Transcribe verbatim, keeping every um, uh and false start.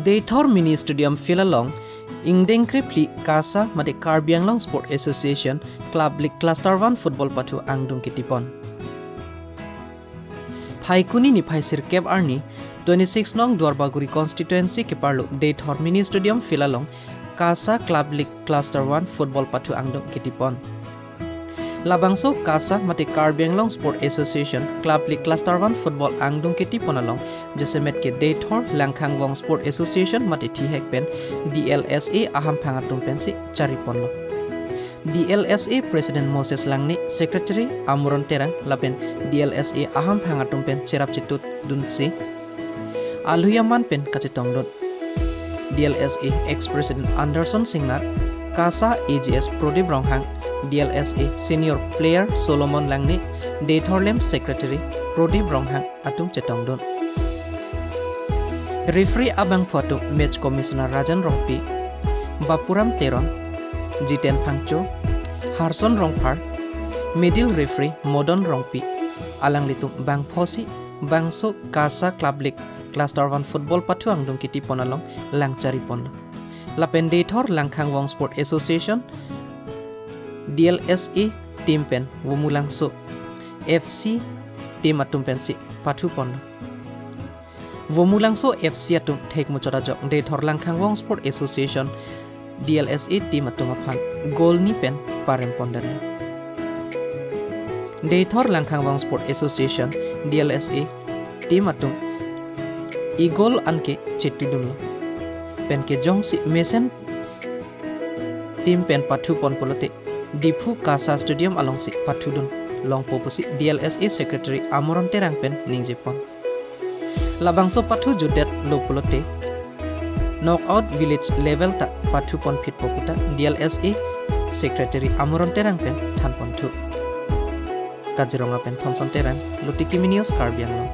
Deithor Mini Stadium Field along ingdeng krephli KASA mate Karbi Anglong Sport Association Club League Cluster one Football pathu angdung kitipon. Phaikuni niphai sirkep arni, twenty-six nong Duarbagori constituency keparlo Deithor Mini Stadium Field along KASA Club League Cluster one Football pathu angdung kitipon. Labangso KASA mate Karbi Anglong Sport Association Club League Cluster one Football angdung kitipon along jasemet ke Deithor Langkhangvong Sport Association mate thihek pen D L S A ahamphang atum pensi chariponlo. D L S A President Moses Langne, Secretary Amoron Terang lapen D L S A ahamphang atum pen cherap chetut dunsi alhuyaman pen kachetongdun. D L S A ex-president Anderson Singnar, KASA A G S Prodip Ronghang, D L S A senior player Solomon Langne, Deithor Lem secretary Prodip Ronghang atum chetongdun. Referee abangphu atum match commissioner Rajan Rongpi, Bapuram Teron, Jiten Phangcho, Harson Rongphar, middle referee Modon Rongpi, alanglitum bangphosi bangso KASA Club League Cluster one Football pathu angdung kitipon along lang chariponlo. Lapen Deithor Langkhangvong Sport Association D L S A team pen Vomulangso F C team atum pensi pathuponlo. Vomulangso F C atum thekmuchot ajok Deithor Langkhangvong Sport Association D L S A team atum aphan goal ni pen parempon dali. Deithor Langkhangvong Sport Association D L S A team atum e-goal anke chetudunlo. Penke jongsi mesen team pen pathupon pulote Diphu KASA Stadium alongsi pathudun longpo pusi D L S A secretary Amoron Terang pen ningjepon. Labangso pathu jutdetlo pulote knockout village level ta pathupon phitpo puta D L S A secretary Amoron Terang pen thanponthu. Kaziranga pen Thomson Terang, Lotiki Mini News, Karbi Anglong.